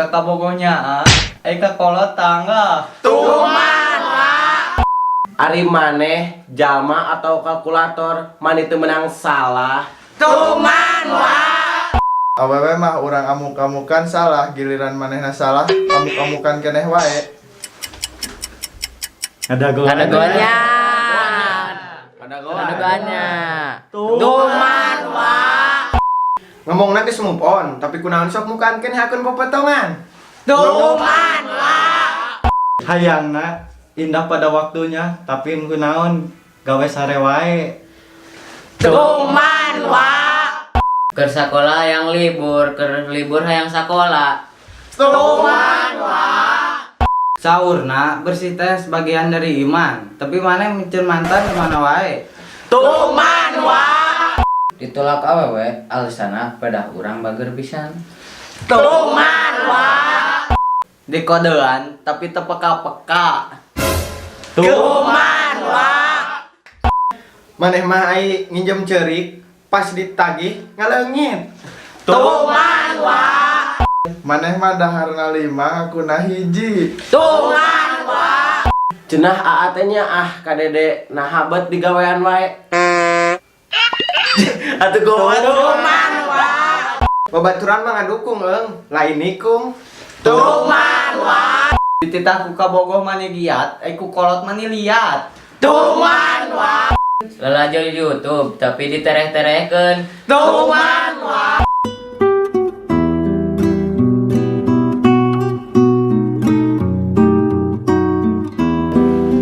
Ka kabogohnya, ai ka kolot tangga. Tuman wa. Ari maneh jalma atau kalkulator, mani teu meunang salah. Tuman wa. Awewe mah urang amuk-amukan salah, giliran manehna salah, amuk-amukan keneh wae. Ngadagoan. Ngadagoannya. Ngadagoan. Ngadagoannya. Tuman wa. Ngomongna geus move on, tapi kunaon sok mukaan keneh akun popotongan. Tuman wa. Hayangna indah pada waktunya, tapi kunaon gawe sare wae. Tuman wa. Keur sakola hayang libur, keur libur hayang sakola. Tuman wa. Saurna bersih teh bagian dari iman, tapi maneh miceun mantan kemana wae? Tuman wa. Ditolak awewe alasanna pedah urang bager pisan. Tuman wa. Dikodean tapi teu peka-peka. Tuman wa. Maneh mah ai nginjem ceurik, pas ditagih ngaleungit. Tuman wa. Maneh mah daharna lima, ngakuna hiji. Tuman wa. Cenah aa teh nya ah ka dede naha bet digawean wae. Atuh goan. Tuman wa. Babaturan mah ngadukung eung, lain nikung. Tuman wa. Dititah ku kabogoh mani giat, ai ku kolot mani liat. Tuman wa. Lalajo di YouTube tapi ditereh-terehkeun. Tuman wa.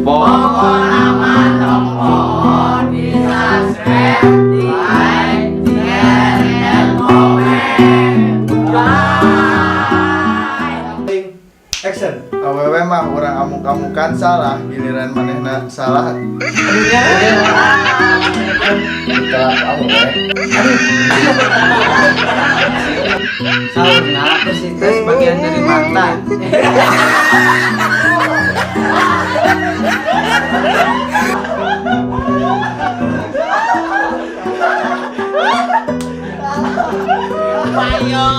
Pokokna mah tong poho di subscribe, di like, di share, dan komen. Bye. Action. Awewe mah urang amuk-amukan salah, giliran manehna salah. Ditolak awewe. Saurna bersih teh bagian dari mantan. Ayo.